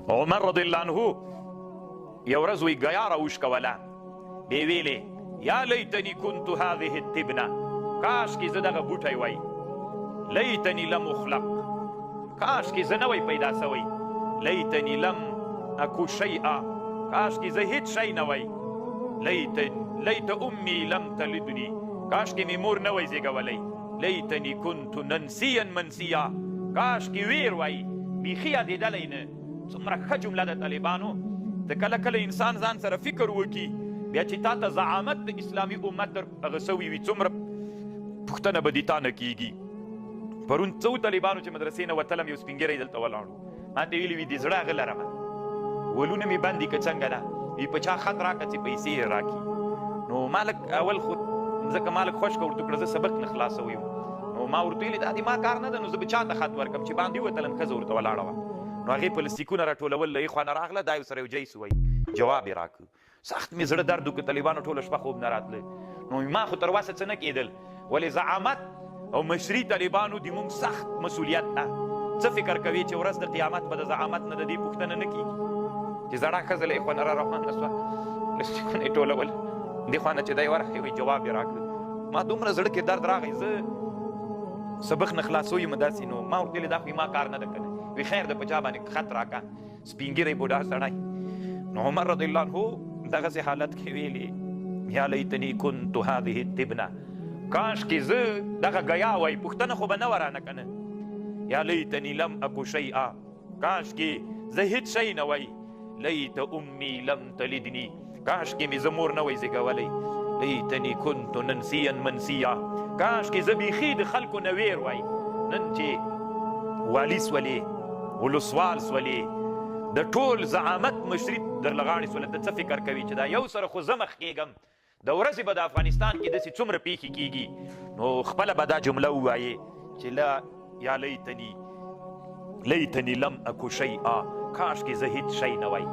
عمر رضی الله عنه یو ورځ وی ګیا راوشکوله، بې ویلې یا لیتنی کنت هذه التبنه، کاش کې زه دغه بوټی وای، لیتنی لم اخلق، کاش کې زه نه وای پیدا سوی، لیتنی لم اکو شیئا، کاش کې زه هیڅ شی نه وای، لیت امي لم تلدني، کاش کې مې مور نه وای زیږولی، لیتنی کنت ننسیا منسیا، کاش کې ویر وای، بیخي یادېدلی نه. څومره ښه جمله ده طالبانو. ته کله کله انسان ځان سره فکر وکړي، بیا چې تا ته زعامت د اسلامي امت در هغه سوی وي، څومره پوښتنه به دې تا نه کېږي. پرون څو طالبانو چې مدرسې نه وتلم، یو سپین ږیری دلته ولاړ و، ما ته ویلي وي د زړه هغه لرمه، ولونه مې بندي که څنګه ده، وي په چا خط راکړه چې پیسې یې راکړي. نو ما لږ اول خو ځکه ما لږ خوشکه ورته کړه، زه سبق نه خلاصوي یم، نو ما ورته ویلي دا د ما کار نه ده، نو زه به چا ته خط ورکړم. چې باندې وتلم ښځه ورته ولاړه وه، نو هغې پلاستیکونه راټولول، له یې خوا نه راغله، دا یو سره یو جای سوی، جواب یې راکړ. سخت مې زړه درد وکړ، طالبانو ټوله شپه خوب نه راتله. نو ما خو تر وسه څه نه کېدل، ولې زعامت او مشري طالبانو د موږ سخت مسؤلیت ده. څه فکر کوي چې ورځ د قیامت به د زعامت نه د دې پوښتنه نه کېږي چې زړه ښځه له یې خوا نه را روانه سوه، پلاستیکونه یې ټولول، دې خوا نه چې دی ورغی وایي جواب یې راکړ. ما دومره زړه کې درد راغی، زه سبق نه خلاصوي یم داسې. نو ما ورته ویلې دا خو ما کار نه ده کړی، وی خیر ده په چا باندې خط راکړه، سپین ږیری بوډا سړی. نو عمر رضی الله عنه دغسې حالت کې ویلي یا لیتني کنت هذه التبنه، کاش کې زه دغه ګیا وای، پوښتنه خو به نه وه رانه که نه. یا لیتني لم اکو شیئا، کاش کې زه هیڅ شی نه وای، لیت امي لم تلدني، کاش کې مې زه مور نه وای زیږولی، لیتني کنت ننسیا منسیا، کاش کې زه بیخي د خلکو نه ویر وای. نن چې والي سولې، ولسوال سولې، د ټول زعامت مشري در له غاړې سوله، ته څه فکر کوي چې دا یو سره خو زه مخ کېږم، د ورځې به د افغانستان کې داسې څومره پیښې کېږي؟ نو خپله به دا جمله ووایې چې لا یا لیتني لیتني لم اکو شیئا، کاش کې زه هیڅ شی نه وای.